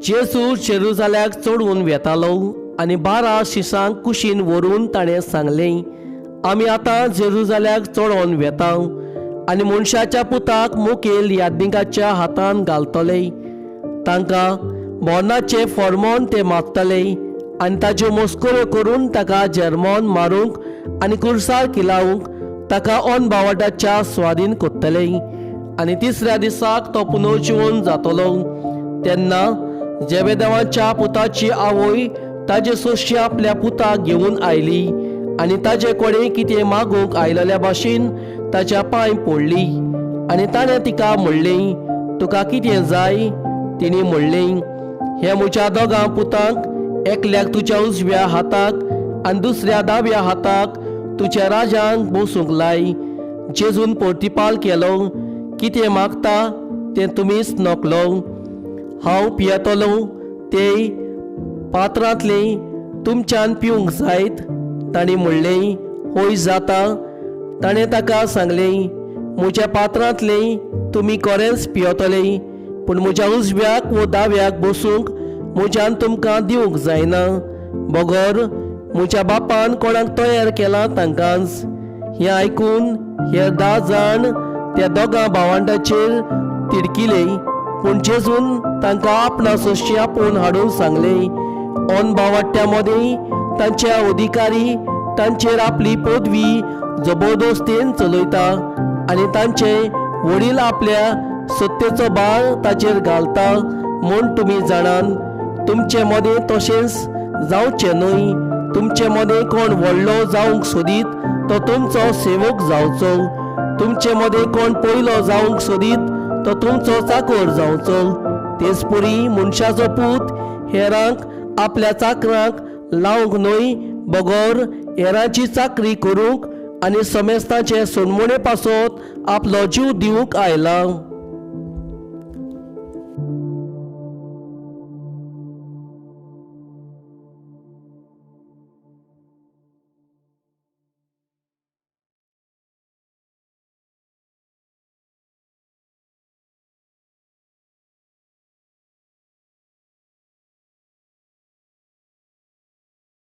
जेजू जेरुजाल्याक चडून वेतालो आनी 12 शिसांक कुशीन व्हरून ताणें सांगलें, आमी आतां जेरुजाल्याक चडोवन वेता आनी मनशाच्या पुताक मुखेल याज्ञिकाच्या हातान घालतले. तांकां मरणाचें फॉर्मोन ते मागतले आनी ताच्यो मस्कऱ्यो करून ताका जेर्मोन मारूंक आनी कुर्सार किलावंक ताका अनबावटाच्या स्वादीन कोत्तले आनी तिसऱ्या दिसाक तो पुनर्जिवन जातलो. तेन्ना जेबेदेवाच्या पुताची आवय ताजे सोशी आपल्या पुताक घेवन आयली आनी ताजे कडेन कितें मागूंक आयलेल्या भाशेन ताच्या पांय पडली आनी ताणें तिका म्हणलें, तुका कितें जाय? तिणें म्हणलें, हे म्हज्या दोगां पुतांक एकल्याक तुज्या उजव्या हाताक आनी दुसऱ्या दाव्या हाताक तुज्या राजांक बसूंक लाय. जेजून प्रतिपाल केलो, कितें मागता तें तुमीच नकलो. हांव पियेतलो ते पात्रांतलें तुमच्यान पिवंक जायत? तांणी म्हणलें, हय जाता. ताणें ताका सांगलें, म्हज्या पात्रांतलें तुमी कोरेंच पियेतले, पूण म्हज्या उजव्याक वो दाव्याक बसूंक म्हज्यान तुमकां दिवंक जायना, बगर म्हज्या बापान कोणाक तयार केलां तांकांच. हें आयकून हे 10 जाण त्या दोगां भावंडाचेर तिडकिले, पूण जेजून तांकां आपणा सोशी आपोवन हाडून सांगलें, अनभावाट्या मदीं तांचे अधिकारी तांचेर आपली पदवी जबरदस्तीन चलयता आनी तांचे वडील आपल्या सत्तेचो भार ताचेर घालता म्हूण तुमी जाणान. तुमचे मदें तशेंच जावचें न्हय. तुमचे मदें कोण व्हडलो जावंक सोदीत तो तुमचो सेवक जावचो. तुमचे मदें कोण पयलो जावंक सोदीत तो तुमचो चाकर जावचो. तेच परी मनशाचो पूत हेरांक आपल्या चाकरांक लावंक न्हय, बगर हेरांची चाकरी करूंक आनी समेस्तांचे सोडमणे पासत आपलो जीव दिवंक आयला.